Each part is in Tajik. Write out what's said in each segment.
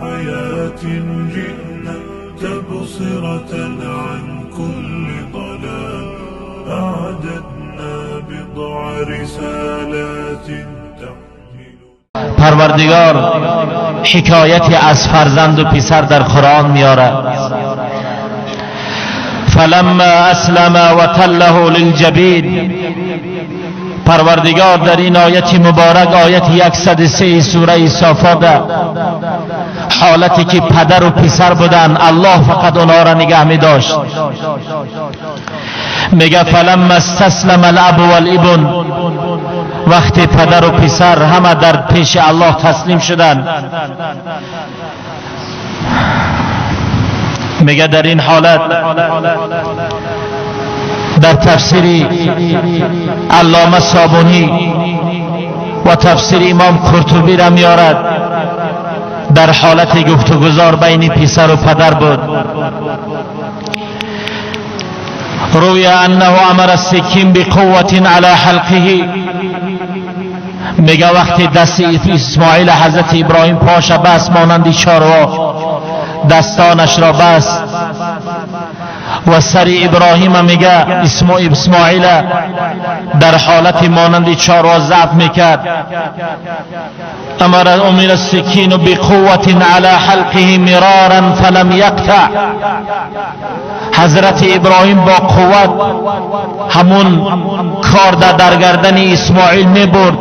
حياة جئنا تبصرة عن كل ضلال أعددنا بضع رسالات تحمل. پروردگار حکایتی از فرزند و پسر در قرآن میاره. فلما اسلم وتله للجبین. پروردگار در این آیت مبارک، آیت 103 سوره صافات، حالتی که پدر و پسر بودن، الله فقط اونها را نگه می داشت. میگه فلما استسلم الاب والابن، وقتی پدر و پسر همه در پیش الله تسلیم شدن، میگه در این حالت در تفسیر علامه صابونی و تفسیر امام قرطبی را میارد، در حالت گفتگذار بین پسر و پدر بود. روی انه امر السکین بقوة على حلقه. میگه وقتی دست اسماعیل حضرت ابراهیم پاش بست، مانند چاروا دستانش را بست و سر ابراهیم، میگه اسماعیل در حالت مانند چاروا ضعف میکرد. امر امر السکین بقوة على حلقه مرارا فلم یقطع. حضرت ابراهیم با قوت همون کار در گردن اسماعیل میبرد،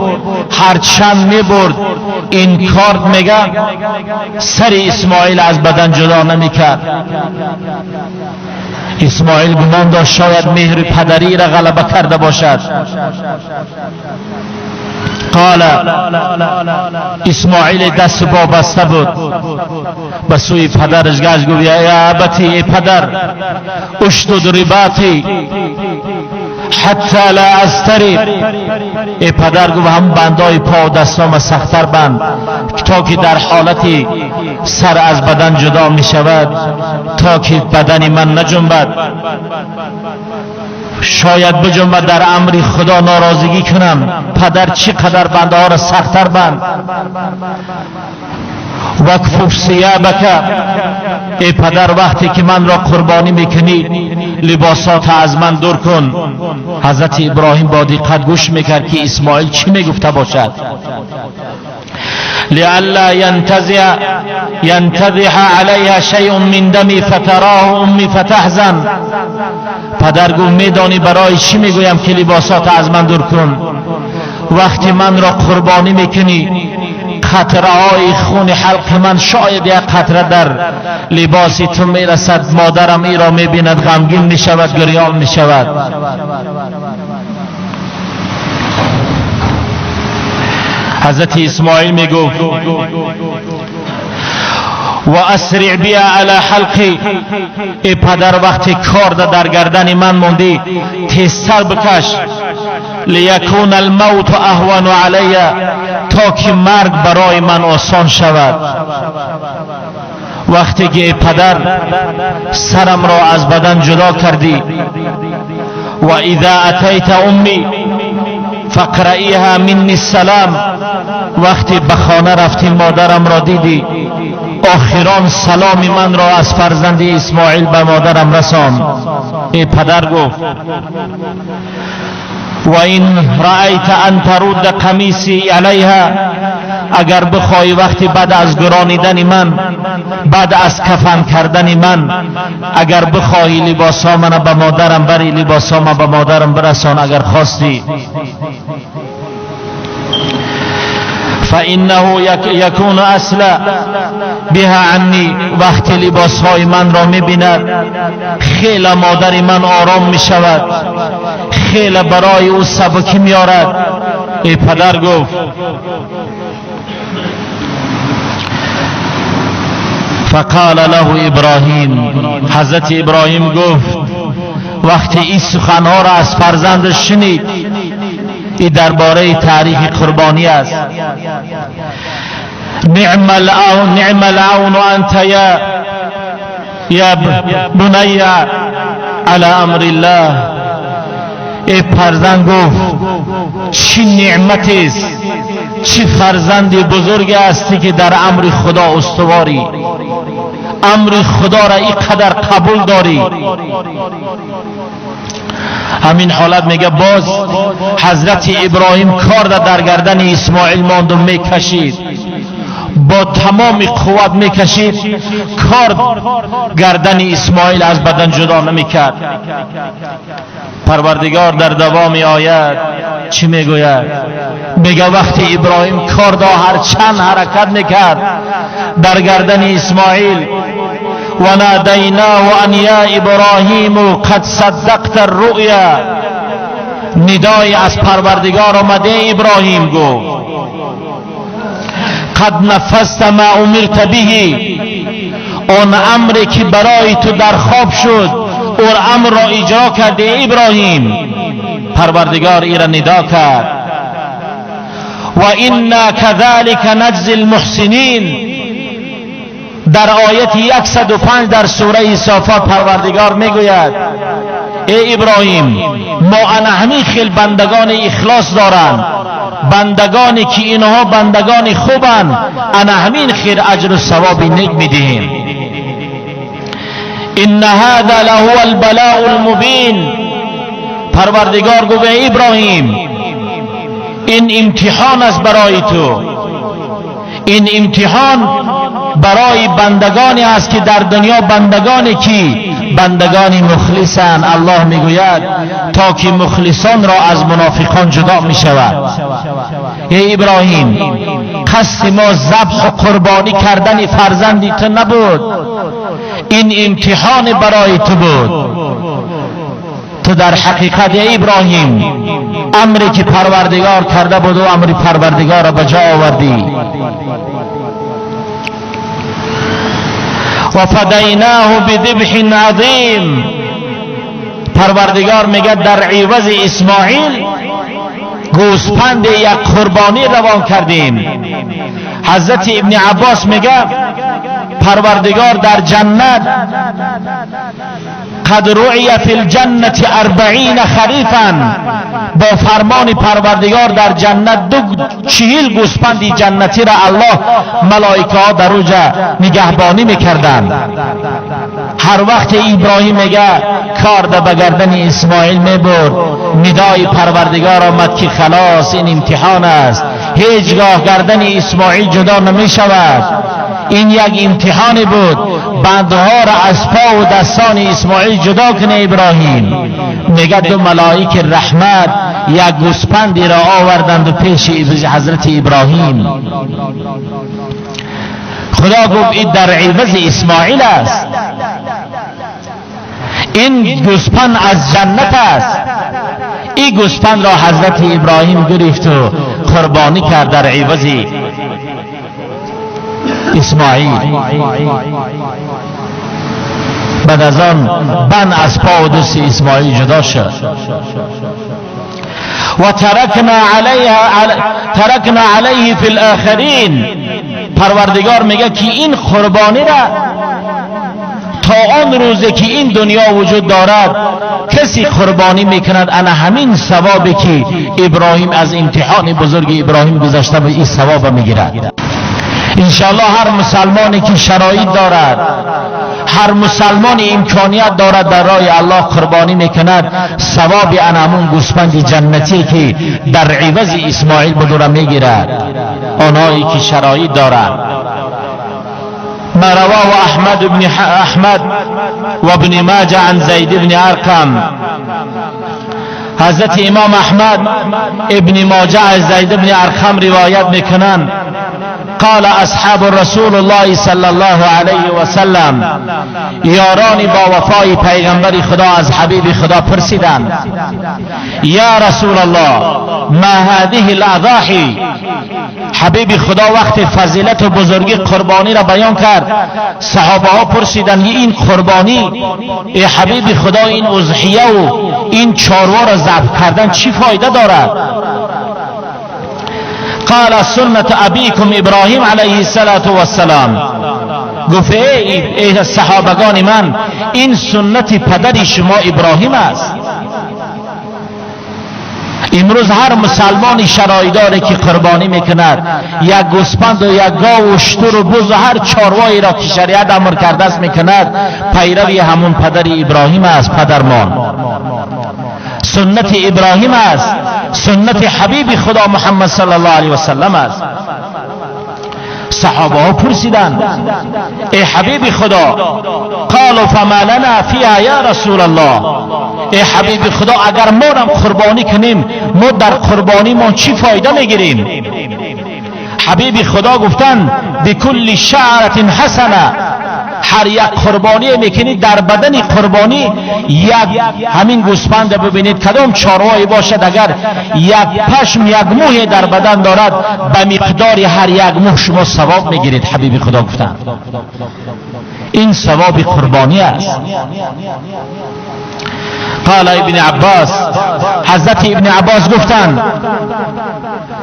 هرچند میبرد این کار، میگه سر اسماعیل از بدن جدا نمیکرد. اسماعیل گمان داشت شاید مهر پدری را غلبه کرده باشد. قال اسماعیل دست با بسته بود، به سوی پدرش گشت، گفت یا ابتی، ای پدر، اشدد رباطی حتی لا اضطرب. ای پدر، گفت هم بندای پا و دستام سختتر بند تا که در حالتی سر از بدن جدا می شود، تا که بدن من نجنبد، شاید بجنبد در امر خدا ناراضگی کنم. پدر چی قدر بنده ها را سختتر بند. وکفف ثیابک. ای پدر، وقتی که من را قربانی میکنی لباسات از من دور کن. حضرت ابراهیم با دقت گوش میکرد که اسماعیل چی میگفته باشد. لئلا ينتزع عليها شيء من دمي فتراه امي فتحزن. پدر گفت میدانی برای چی میگویم که لباسات از من دور کن؟ وقتی من را قربانی میکنی قطره های خون حلق من شاید یک قطره در لباس تو میرسد، مادرم ای را میبیند غمگین میشود، گریان میشود. حضرت اسماعیل میگفت و اسرع بیا علی حلقی. ای پدر، وقتی کار در گردن من موندی تیزتر بکش. لیکون الموت اهون علی، تا که مرگ برای من آسان شود. وقتی که ای پدر سرم را از بدن جدا کردی، و اذا اتیت امی فقرئیها منی السلام، وقتی به خانه رفتی مادرم را دیدی، آخران سلام من را از فرزند اسماعیل به مادرم رسان. ای پدر، گفت و این رأیت ان ترد قمیصی علیها، اگر بخوای وقتی بعد از گرانیدن من، بعد از کفن کردن من، اگر بخواهی لباسا من به مادرم بری، لباسا من به مادرم برسان اگر خواستی. فانه یکون اصلا بها عنی، وقتی لباس های من را میبیند خیلی مادر من آرام میشود، خیلی برای او سبکی میارد. ای پدر، گفت فقال له ابراهیم، حضرت ابراهیم گفت وقتی این سخنها را از فرزندش شنید، این درباره تاریخ قربانی است، نعم العون، نعم العون انت یا بنی على امر الله. ای فرزند، گفت چی نعمت است چی فرزند بزرگی هستی که در امر خدا استواری، امر خدا را اینقدر قبول داری. همین حالت میگه باز حضرت ابراهیم کار در گردن اسماعیل ماند و میکشید، با تمام قوت میکشید، کار گردن اسماعیل از بدن جدا نمیکرد. پروردگار در دوام آیت چی میگوید؟ میگه وقتی ابراهیم کار دا هر چند حرکت میکرد در گردن اسماعیل، و نادیناه ان یا ابراهیم قد صدقت الرؤیا، ندای از پروردگار آمده ابراهیم گفت قد نفذت ما امرت به، آن امری که برای تو در خواب شد اور امر را اجرا کرده ابراهیم. پروردگار ای را ندا کرد و انا كذلك نجزی المحسنین. در آیت 105 در سوره صافات پروردگار میگوید ای ابراهیم، ما انا همین خیل بندگان اخلاص دارند، بندگانی که اینها بندگان خوبند، انا همین خیر اجر و ثواب نیک میدهیم. ان هذا لهو البلاء المبین. پروردگار گفت ای ابراهیم، این امتحان است برای تو، این امتحان برای بندگانی است که در دنیا بندگانی که بندگانی مخلصند. الله میگوید تا که مخلصان را از منافقان جدا می شود. ای ابراهیم، قصد ما ذبح و قربانی کردن فرزندی تو نبود، این امتحان برای تو بود. تو در حقیقت ای ابراهیم امری که پروردگار کرده بود و امر پروردگار را به جا آوردی. و فدیناه بذبح عظیم. پروردگار میگه در عوض اسماعیل گوسپند یک قربانی روان کردیم. حضرت ابن عباس میگه پروردگار در جنت قد رعی فی الجنة 40 خریفا، با فرمان پروردگار در جنت 40 گوسپند جنتی را الله ملائکه ها در اوجا نگهبانی میکردند. هر وقت ابراهیم میگه کار در به گردن اسماعیل میبرد، ندای پروردگار آمد که خلاص این امتحان است، هیچگاه گردن اسماعیل جدا نمیشود. این یک امتحان بود، بندها را از پا و دستان اسماعیل جدا کنه ابراهیم. میگه دو ملائک رحمت یک گوسپندی را آوردند و پیش حضرت ابراهیم. خدا گفت این در عوض اسماعیل است، این گوسپند از جنت است. این گوسپند را حضرت ابراهیم گرفت و قربانی کرد در عوض اسماعیل. بعد از آن بند از پا و دست اسماعیل جدا شد. و ترکنا علیه فی الاخرین. پروردگار میگه که این قربانی را تا آن روزی که این دنیا وجود دارد کسی قربانی میکند، انا همین ثوابی که ابراهیم از امتحان بزرگ ابراهیم گذشته به این ثواب میگیرد. انشاءالله هر مسلمانی که شرایط دارد، هر مسلمان امکانیت دارد در راه الله قربانی میکند، ثواب انامون گوسفند جنتی که در عوض اسماعیل بود را میگیرد. آنهایی که شرایط دارند. ما رواه احمد بن احمد و ابن ماجه عن زید بن ارقم. حضرت امام احمد ابن ماجه از زید بن ارقم روایت میکنند قال اصحاب رسول الله صلی الله علیه و سلم، یاران با وفای پیغمبر خدا از حبیب خدا پرسیدند یا رسول الله ما هذه الاضاحی. حبیب خدا وقت فضیلت و بزرگی قربانی را بیان کرد، صحابه ها پرسیدند این قربانی ای حبیب خدا، این اضحیه و این چاروا را ذبح کردن چی فایده دارد؟ قال سنت ابیکم ابراهیم علیه الصلاة والسلام. گفت ای صحابگان من، این سنت پدر شما ابراهیم است. امروز هر مسلمانی شرایط‌داری که قربانی میکند، یک گوسفند و یک گاو و شتر و بز و هر چاروایی را که شریعت امر کرده است میکند، پیروی همون پدر ابراهیم است. پدرمان سنت ابراهیم است، سنت حبیب خدا محمد صلی الله علیه و سلم است. صحابه ها پرسیدند ای حبیب خدا، قالوا فما لنا فیها یا رسول الله، ای حبیب خدا اگر ما هم قربانی کنیم ما در قربانی ما چی فایده میگیریم؟ حبیب خدا گفتند بکل شعرة حسنه، هر یک قربانی میکنید در بدن قربانی یک همین گوسفند ببینید کدام چاروایی باشد، اگر یک پشم یک موه در بدن دارد به مقدار هر یک موه شما ثواب میگیرید. حبیب خدا گفتند این ثواب قربانی است. قال ابن عباس، حضرت ابن عباس گفتند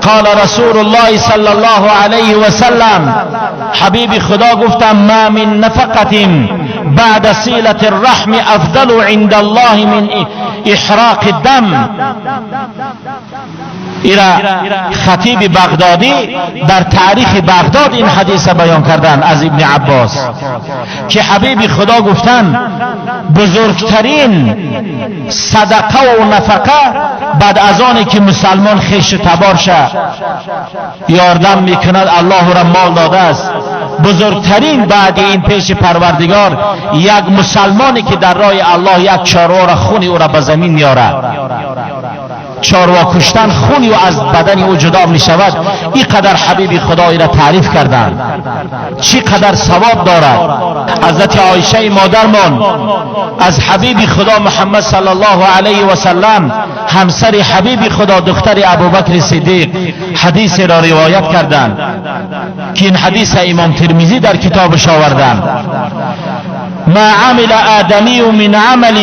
قال رسول الله صلی الله علیه و سلم، حبیب خدا گفتند ما من نفقة بعد صلة الرحم افضل عند الله من احراق الدم. ایرا خطیب بغدادی در تاریخ بغداد این حدیث بیان کردن از ابن عباس که حبیب خدا گفتن بزرگترین صدقه و نفقه بعد از آنی که مسلمان خویش تبار شه یاردم میکند، الله را مال داده است، بزرگترین بعد این پیش پروردگار یک مسلمانی که در راه الله یک چاروا را خونی او را به زمین میاره، چاروا کشتن خونی او از بدن او جدا می شود. این قدر حبیب خدایی را تعریف کردند، چی قدر ثواب دارد. حضرت عایشه مادرمان از حبیب خدا محمد صلی الله علیه و سلم، همسر حبیب خدا دختر ابوبکر صدیق، حدیث را روایت کردند که این حدیث امام ترمذی در کتابش آوردند: ما عمل آدمی من عمل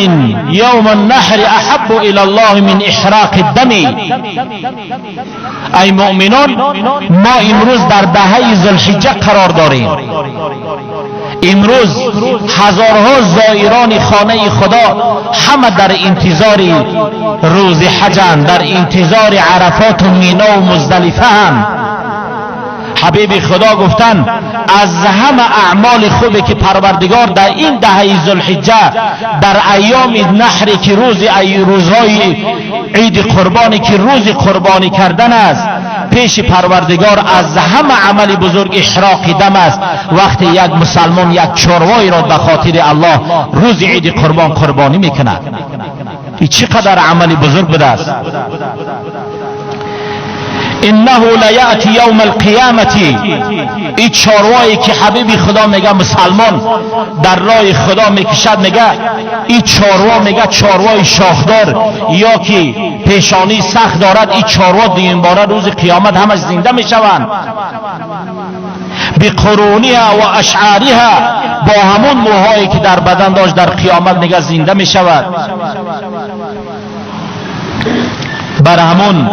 یوم النحر احب الى الله من احراق الدم. ای مؤمنان، ما امروز در دهه ذوالحجه قرار داریم. امروز هزارها زائران خانه خدا همه در انتظار روز حجند، در انتظار عرفات و مینا و مزدلفه هم. حبیب خدا گفتن از همه اعمال خوبی که پروردگار در این دهه ذوالحجه در ایام نحری که روز روزهای عید قربانی که روز قربانی کردن است، پیش پروردگار از همه عمل بزرگ احراق دم است. وقتی یک مسلمان یک چاروایی را به خاطر الله روز عید قربان قربانی میکند، این چقدر عمل بزرگ بوده است. انه لیأتی یوم القیامة، این چاروایی که حبیب خدا میگه مسلمان در راه خدا میکشد، میگه این چاروا، میگه چاروای شاخدار یا که پیشانی سخت دارد، این چاروا دویم باره روز قیامت همش زنده میشوند. بقرونها و اشعارها، با همون موهایی که در بدن داشت در قیامت میگه زنده میشود. بر همون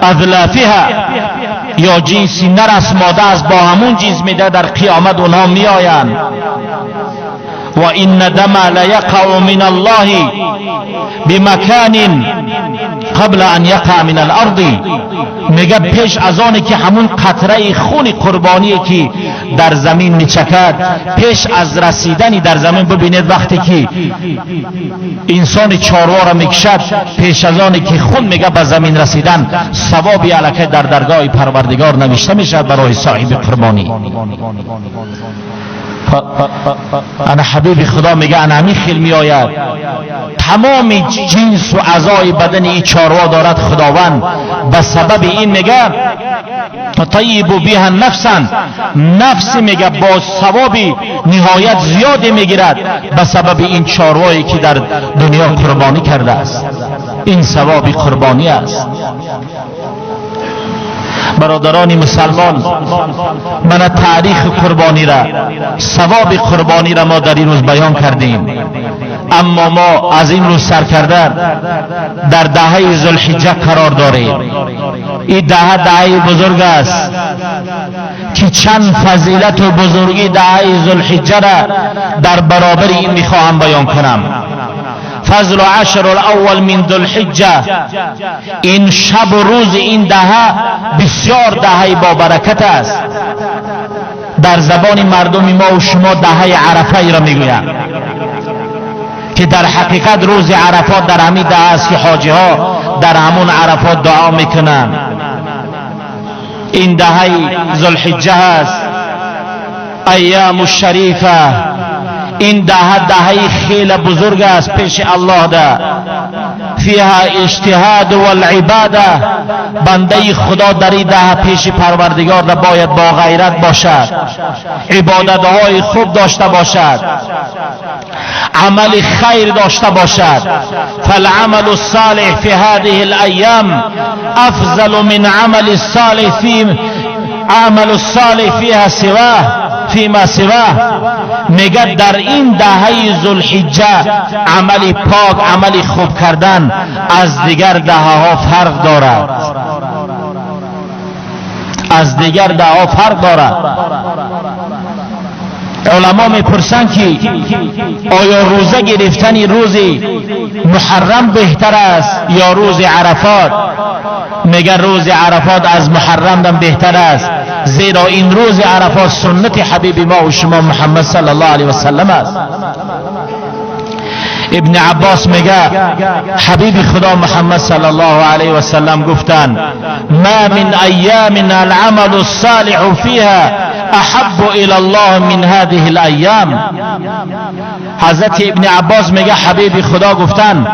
اذلافها یا جنسی نر است ماده است، با همون جنس میده در قیامت اونها میآیند. و این دم لیقع من الله بمکان قبل ان یقع من الارض، میگه پیش از آنی که همون قطره خون قربانی که در زمین میچکد، پیش از رسیدنی در زمین، ببینید وقتی که انسان چاروا را میکشد، پیش از آنی که خون میگه به زمین رسیدن، ثوابی الکی در درگاه پروردگار نوشته میشد برای صاحب قربانی. انا حبیب خدا میگه انا همی خیل میآید تمام جنس و اعضای بدن این چاروا دارد خداوند، به سبب این میگه تطیب بها نفسا، نفس میگه با ثواب نهایت زیادی میگیرد به سبب این چاروایی که در دنیا قربانی کرده است. این ثواب قربانی است. برادران مسلمان، من تاریخ قربانی را، ثواب قربانی را ما در این روز بیان کردیم، اما ما از این روز سر کرده در دهه ذوالحجه قرار داریم. این دهه دهه بزرگ است که چند فضیلت و بزرگی دهه ذوالحجه را در برابر این میخواهم بیان کنم. فضل عشر الاول من ذوالحجه. این شب و روز این دهه بسیار دهه با برکت است. در زبان مردم ما و شما دهه عرفه را میگویند که در حقیقت روز عرفات در همین دهه است که حاجی ها در همون عرفات دعا میکنند. این دهه ذوالحجه است، ایام الشریفه. این دهه دهه خیلی بزرگ است پیش الله ده. فیها اجتهاد والعباده. بنده خدا در این دهه پیش پروردگار ده باید با غیرت باشد، عبادتهای خوب داشته باشد، عمل خیر داشته باشد. فالعمل الصالح في هذه الایام افضل من عمل الصالح في عمل الصالح فيها سواه فيما سواه. میگه در این دهه ذوالحجه عمل پاک، عمل خوب کردن از دیگر دهه ها فرق دارد، از دیگر دهه ها فرق دارد. علما میپرسند که آیا روزه گرفتن روز محرم بهتر است یا روز عرفات؟ میگه روز عرفات از محرم هم بهتر است، زیرا این روز عرفات سنت حبیب ما و شما محمد صلی الله علیه و سلم است. ابن عباس میگه حبیب خدا محمد صلی الله علیه و سلم گفتند ما من ایام العمل الصالح فيها احب الى الله من هذه الايام. حضرت ابن عباس میگه حبیب خدا گفتن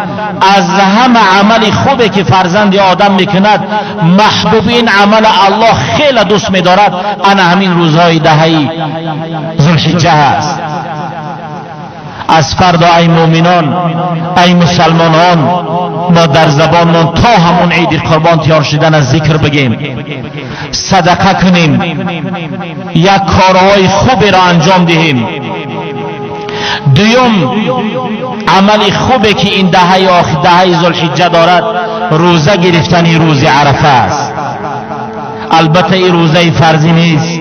از همه عمل خوبی که فرزند آدم میکند محبوب این عمل الله خیلی دوست میدارد، انا همین روزهای دهه ذوالحجه است. از فردا ای مؤمنان، ای مسلمانان، ما در زبانمان تا همون عید قربان تیار شدن از ذکر بگیم، صدقه کنیم، یک کارهای خوبی را انجام دهیم. دوم عمل خوبی که این دهه آخر دهه ذوالحجه دارد روزه گرفتن روز عرفه است. البته این روزه فرضی نیست،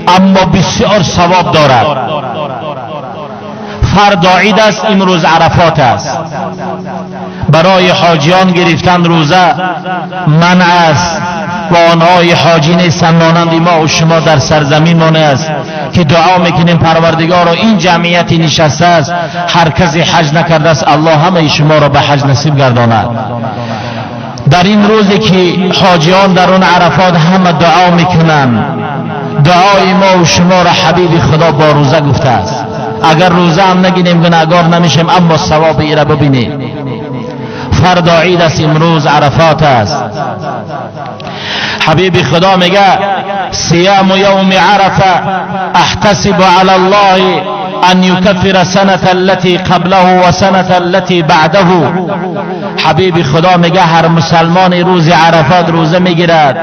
اما بسیار ثواب دارد. فردا عید است، امروز عرفات است. برای حاجیان گرفتن روزه منع است و آنهای حاجی نیستند مانند ما و شما در سرزمین مان است که دعا میکنیم پروردگار این جمعیتی نشسته است، هر کسی حج نکرده است الله همه شما را به حج نصیب گرداند. در این روزی که حاجیان در اون عرفات همه دعا میکنند، دعای ما و شما را حبیب خدا با روزه گفته است. اگر روزه هم نگیریم گناهگار نمیشیم، اما ثواب ای را ببینیم. فردا عید است، امروز عرفات است. حبیب خدا میگه صیام یوم عرفه احتسب علی الله ان یکفر سنة التي قبله و سنة التي بعده. حبیب خدا میگه هر مسلمان روز عرفات روزه میگیرد،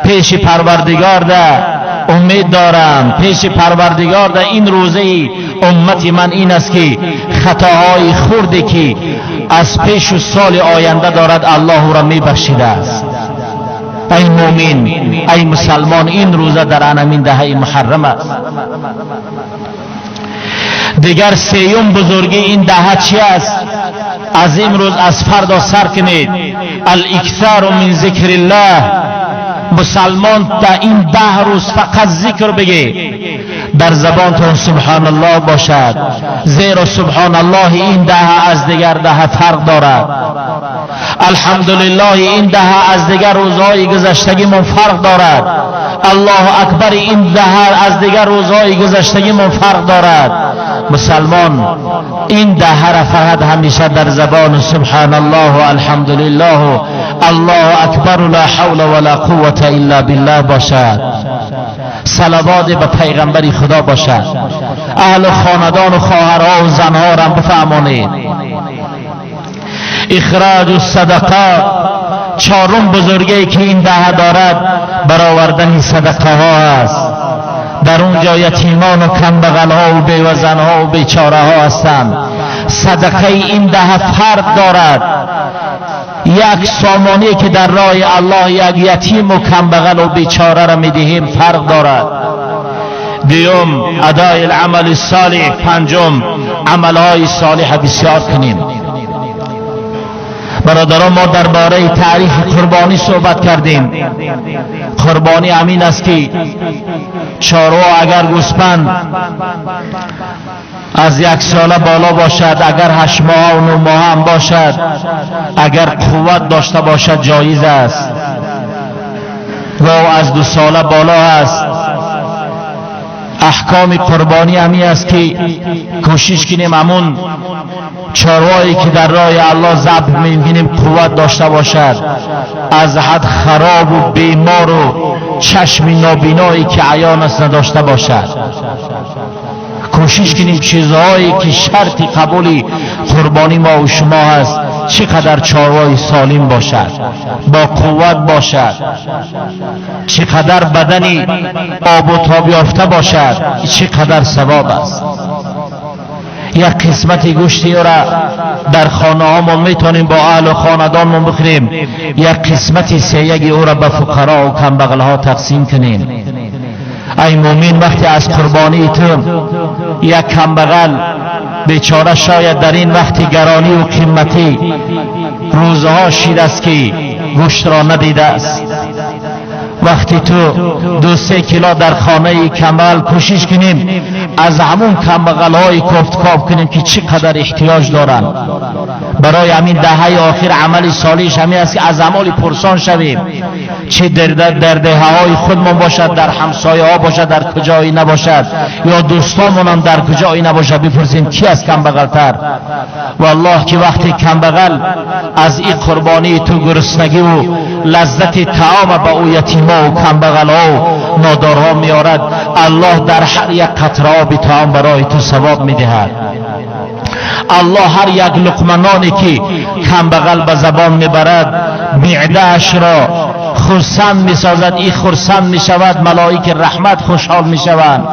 پیش پروردگار ده امید دارم، پیش پروردگار ده این روزه امت من این است که خطاهای خردی که از پیش و سال آینده دارد الله را میبخشیده است. ای مؤمن، ای مسلمان، این روزه در انمین دهه محرم است. دیگر سیوم بزرگی این دهه چی است؟ از امروز از فردا سر کنید، الاکثار من ذکر الله. مسلمان تا این 10 روز فقط ذکر بگه، در زبانتون سبحان الله باشد، زیرا سبحان الله این دهه از دیگر دهه فرق دارد. الحمدلله این دهه از دیگر روزهای گذشتگیمون فرق دارد. الله اکبر این دهه از دیگر روزهای گذشتگیمون فرق دارد. مسلمان این دهه را فقط همیشه در زبان سبحان الله و الحمدلله و الله اکبر و لا حول ولا قوة الا بالله باشد. صلوات به پیغمبر خدا باشد. اهل خاندان و خواهرها و زنها را بفهمانید. اخراج الصدقات، چهارم بزرگی که این دهه دارد برآوردن صدقه ها است. در اونجا یتیمان و کمبغل ها و بیوزن ها و بیچاره ها هستند. صدقه این دهه فرق دارد. یک سامانی که در راه الله یک یتیم و کمبغل و بیچاره را میدهیم فرق دارد. دوم ادای العمل الصالح. پنجم عملهای صالح بسیار کنیم. Бародарон, мо дар бораи таърихи қурбонӣ суҳбат кардем. Қурбонӣ ҳамин аст ки чорво агар гӯспанд аз як сола боло бошад, агар 8 моҳ ва 9 моҳ ҳам бошад, агар қувват дошта бошад ҷоиз аст. Гов аз 2 сола боло аст. Аҳкоми қурбонӣ ҳамин аст ки кӯшиш кунем ҳамун чорвое ки дар роҳи Аллоҳ забҳ мекунем қувват дошта бошад, аз ҳад харобу бемору чашми нобиное ки аён аст надошта бошад. Кӯшиш кунем чизҳое ки шарти қабули қурбонӣ мо ва шумо ҳаст, чӣ қадар чорвои солим бошад, бо қувват бошад, чӣ қадар бадани обу тоб ёфта бошад, чӣ қадар савоб аст. Як қисмати гӯшти ӯра дар хонаҳомон метавонем бо аҳлу хонадонмон бихӯрем, як қисмати сеяги ӯра ба фуқаро ва камбағалҳо тақсим кунем. Ай мӯмин, вақте аз қурбонии ту як камбағал бечора шояд дар ин вақти гаронӣ ва қиматӣ рӯзҳо шидааст ки гӯштро надидааст, вақти ту 2-3 кило дар хонаи камбағал кӯшиш кунем аз ҳамун камбағалҳои кофткоб кунем ки чӣ қадар эҳтиёҷ доранд. Барои ҳамин даҳаи охир амали солиҳш ҳамин аст ки аз амоли пурсон шавем, чӣ дар деҳаҳои худмон бошад, дар ҳамсояҳо бошад, дар куҷое набошад, ё дӯстонмонам дар куҷое набошад, бипурсем ки аз камбағалтар. Валлоҳ ки вақте камбағал аз ин қурбонии ту гуруснагиву лаззати таома ба ӯ ятимо ва камбағалҳо нодорҳо меорад, Аллоҳ дар ҳар як қатра оби таом барои ту савоб медиҳад. Аллоҳ ҳар як луқма ноне ки камбағал ба забон мебарад, меъдаашро хурсанд месозад, и хурсанд мешавад, малоики раҳмат хушҳол мешаванд,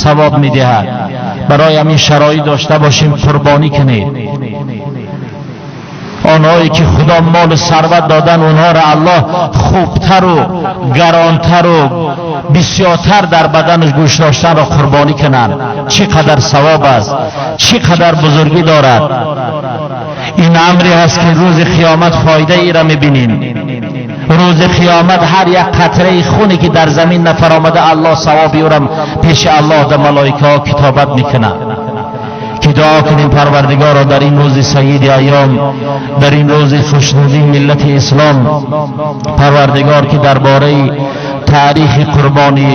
савоб медиҳад. Барои ҳамин шароит дошта бошем, қурбонӣ кунед. Онҳое ки Худо молу сарват додан, онҳоро Аллоҳ хубтару гаронтару бисёртар дар баданаш гӯшт доштанро қурбонӣ кунанд. Чӣ қадар савоб аст, чӣ қадар бузургӣ дорад. Ин амре ҳаст ки рӯзи қиёмат фоида ира мебинем. Рӯзи қиёмат ҳар як қатраи хуне ки дар замин нафаромада, Аллоҳ савоби ӯро пеши Аллоҳ да малоикаҳо китобат мекунад. Ки дуо кунем Парвардигоро дар ин рӯзи саиди айём, дар ин рӯзи хушнудии миллати ислом, Парвардигор ки дар бораи таърихи қурбонӣ,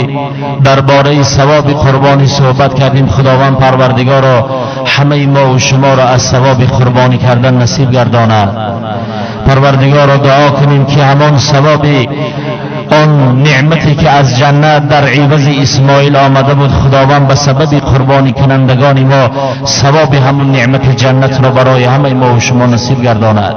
дар бораи савоби қурбонӣ суҳбат кардем, Худованд Парвардигоро ҳамаи мо ва шуморо аз савоби қурбонӣ кардан насиб гардонад. Парвардигоро дуо кунем ки ҳамон савоби он неъмате ки аз ҷаннат дар ивази Исмоил омада буд, Худованд ба сабаби қурбонӣ кунандагони мо савоби ҳамон неъмати ҷаннатро барои ҳамаи мо ва шумо насиб гардонад.